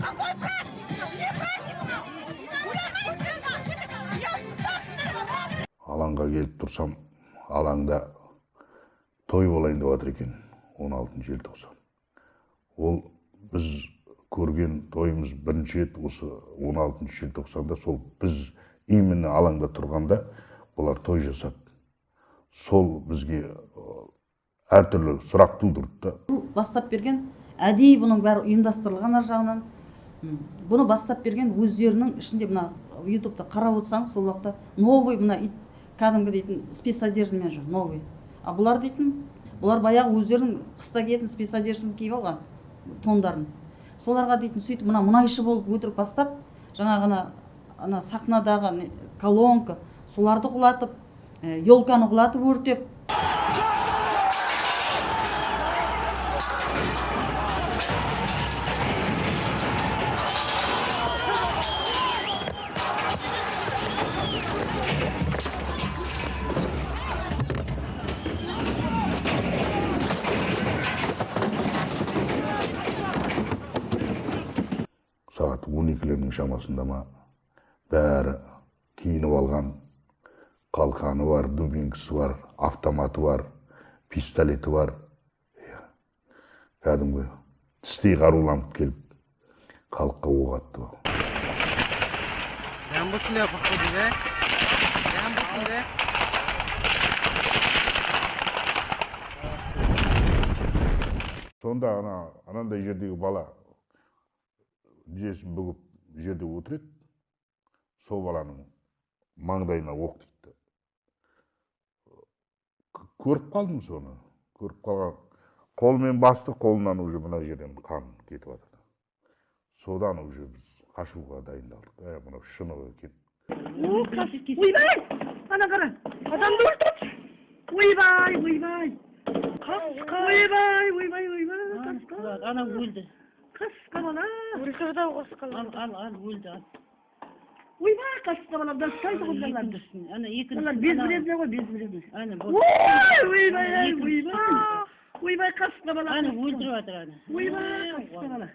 Какой праздник? Не праздник? Алаңға келіп тұрсам, алаңда той болайын деп жатыр екен, 16 желтоқсан. Ол біз көрген тойымыз бірінші рет осы 16 желтоқсанда, сол біз именно алаңда тұрғанда бұлар той жасады. Сол бізге әртүрлі сұрақ тудырды да. Бұл бастап берген, әдейі бұның бәрі ұйымдастырылған ар жағынан. Бұны бастап берген өздерінің ішінде мына ютубта қарап отырсаң, сол уақытта новый мына ит кәдімгі дейтін спецодеждамен жүр, новый. А бұлар дейтін, бұлар баяғы өздерінің қыста киетін спецодеждасын киіп алған, тондарын. Соларға дейтін сөйтіп мына мұнайшы болып өтірік бастап, жаңағы ана сахнадағы колонка, соларды құлатып, елканы құлатып өртеп. Сағат 12-лердің шамасында ма, бәрі киініп алған, қалқаны бар, дубинкасы бар, автоматы бар, пистолеті бар. Кәдімгі тістей қаруланып келіп, халыққа оқ атты. Сонда анандай жердегі бала тізесін бүгіп жерде отыр еді, сол баланың маңдайына оқ тиді. Көріп қалдым соны, көріп қалған. Қолмен басты, қолынан уже мына жерден қан кетіп жатыр. Содан уже біз қашуға дайындалдық. Мынау шынығы екен. Ойбай! Ана қара, адамды өлтірді. Ойбай, ойбай. Қасқа. Ойбай, ойбай, ойбай. Қасқа. Ана өлді. Қасқа бала. Өлтірді ау қасқа. Ал, ал, ал, өлді, ал. Ойбай, қасқа бала, дастайды ғой мыналарды. Ана екіншісін. Мыналар безбрезный ғой, безбрезный. Ана Ой, ойбай, ойбай. Ойбай, қасқа бала. Ана өлтіріп жатыр ана. Ойбай, қасқа бала.